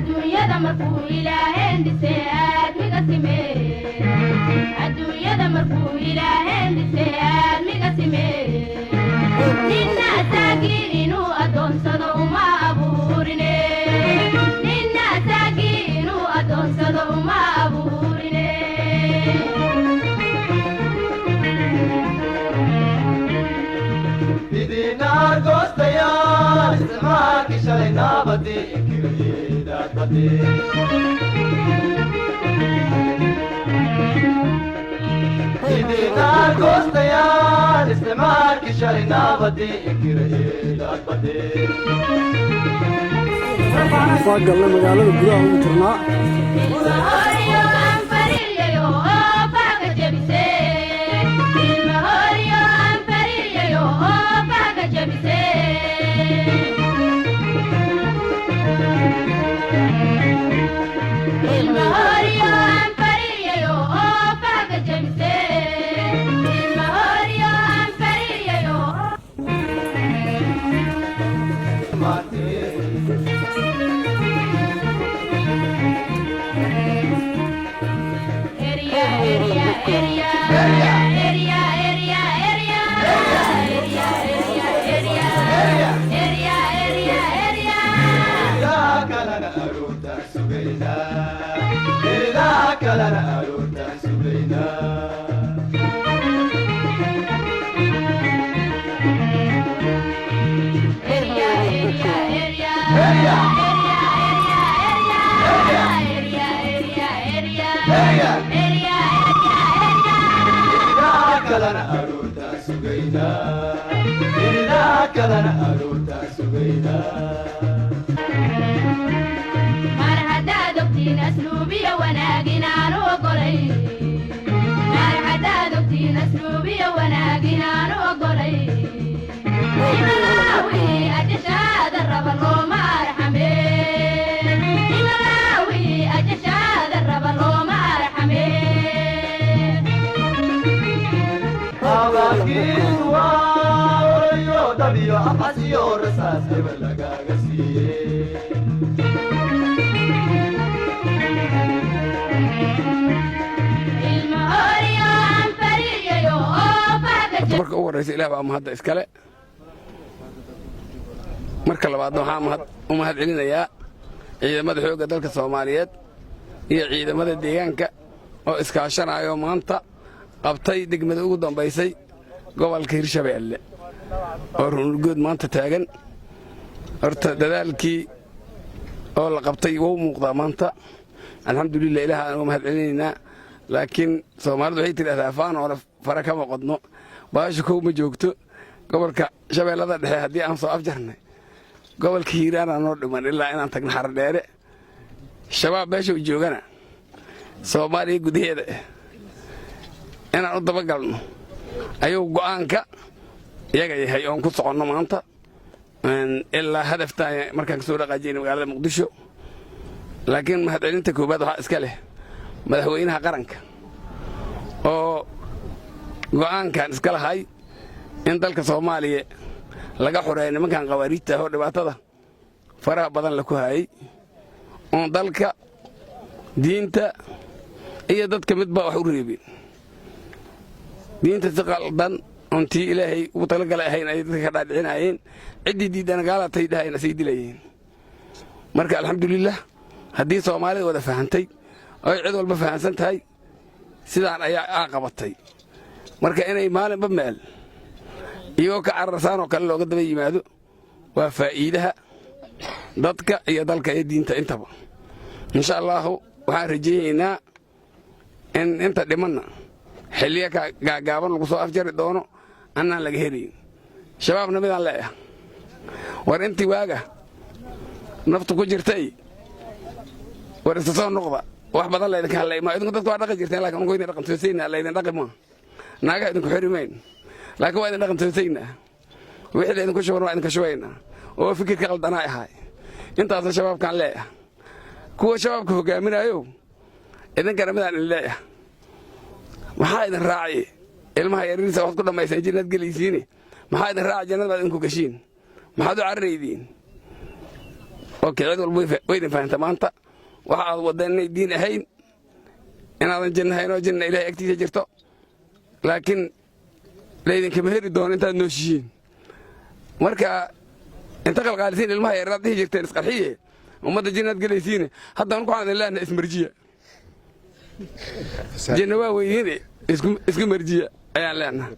Adduunyada markuu Ilaaheen dhisay aadmiga simee, adduunyada markuu Ilaaheen dhisay aadmiga simee, ninna asaagii inuu addoonsado uma abuurine, ninna asaagii inuu addoonsado uma abuurine. Idinaar goostayaal isticmaalkii shalay naabadii inkirayeedaadbade. Idinaar goostayaal isticmaalkii shalay naabadii inkirayeedaadbade. Waa galnay magaalada gudaha ugu jirnaa. Ilma anfariryayo oo fahga jebise, ilma horiyo anfariryayo oo fahga jebise. Ilma horiyo anfariryayo oo fahga jebise, ilma horiyo anfariryayo. Area, area, area, area, area, area, area, area, area, area, area. Ilaa kalena aroortaan sugaynaa, ilaa kalena aroortaan sugaynaa. Area, area, area, area, area, area, area, area, area, area, area, area. Ilaa kalena aroortaan sugaynaa, ilaa kalena aroortaan sugaynaa. Mar haddaad ogtiin asluubiya wanaag inaanu ogolay, mar haddaad ogtiin asluubiya wanaag inaanu ogolay, imalaawi ajashaada raba looma arxame, imalaawi ajashaada raba looma arxame. Abaalkiisu waa orayo dhabiyo afcasiyo rasaas eber lagaaga siiye. Ilma horiyo anfariryayo oo fahga. Horta marka ugu horraysa Ilaah baa mahadda iskale. Marka labaadna waxaa mahad u mahad celinayaa ciidamada xoogga dalka Soomaaliyeed iyo ciidamada deegaanka oo iskaashanayo maanta qabtay degmada ugu dambaysay gobolka Hirshabeelle oo Ruunurgood maanta taagan. Horta dadaalkii oo la qabtay wuu muuqdaa maanta, alxamdulilah, Ilaah aan uga mahad celinaynaa. Laakiin Soomaalidu waxay tidhahdaa faan oole fara kama qodno, baasha kow ma joogto. Gobolka Shabeellada Dhexe haddii aan soo afjarnay, gobolka Hiiraanaa noo dhiman ilaa inaan tagno Xaradheere. Shabaab meesha u joogana Soomaaliya gudaheeda inaan u dabagalno ayuu go'aanka iyaga yahay oon ku soconno maanta ilaa hadaftaan markaan ka soo dhaqaajiyayna magaalada Muqdisho. Laakiin mahadcelinta koowaad waxaa iska leh madaxweynaha qaranka oo go'aankan iska lahay in dalka Soomaaliya laga xoreeyo nimankan khawaariijta ah oo dhibaatada faraha badan la ku hayay, oon dalka, diinta iyo dadka midba wax u reebin. Diinta si qaldan oon tii Ilaahay ugu talagalay ahayn ayay dadka ka dhaadhicinaayeen, ciddii diiddana gaalatay dhahayna say dilayeen. Marka alxamdulilah, haddii Soomaalida wada fahantay oy cid walba fahamsan tahay, sidaan ayaa aa qabatay. Marka inay maalinba meel iyagoo ka cararsaan oo kale looga daba yimaado waa faa'iidaha dadka iyo dalka iyo diinta intaba. Insha Allaahu waxaan rajaynaynaa in inta dhimanna xilliya gaagaaban lagu soo afjari doono annaan laga helayn. Shabaabna midaan leeyahay: war intii waaga naftu ku jirtay, war isa soo noqda. Wax badan laydinka hadlay ma idinku dadka waa dhaqi jirteen, lakin unku idin dhaqan toosaynaa, laydin dhaqi maa, naagaha idinku xiri mayn, laakiin waa idin dhaqan toosaynaa. Wixii laydinku shuban waa idinka shubaynaa oo fikirka qaldanaa ahaay. Intaasna shabaabkaan leeyahay. Kuwa shabaabka hogaaminaayo, idinkana midaan idin leeyahay: maxaa idin raaci? Ilmaha yaririisa waxaad ku dhammaysaan jannaad gelaysiine, maxaa idin raaci? Jannad baad idinku gashiin, maxaad u cararaydiin? Okay, cid walba way idin fahamta maanta waxa aad waddeen inay diin ahayn, inaadan jinna hayn oo jinna Ilahay agtiisa jirto, laakiin laydinkama heri doono intaad nooshihiin. Marka inta qalqaalisiin ilmaha yarnaad dhihi jirteen isqarxiye, ummadda jinnaad gelaysiine. Hadda anku waxaan idin leenahay ismarjiya, jinna waa weydiine, isku marjiya ayaan leenahay.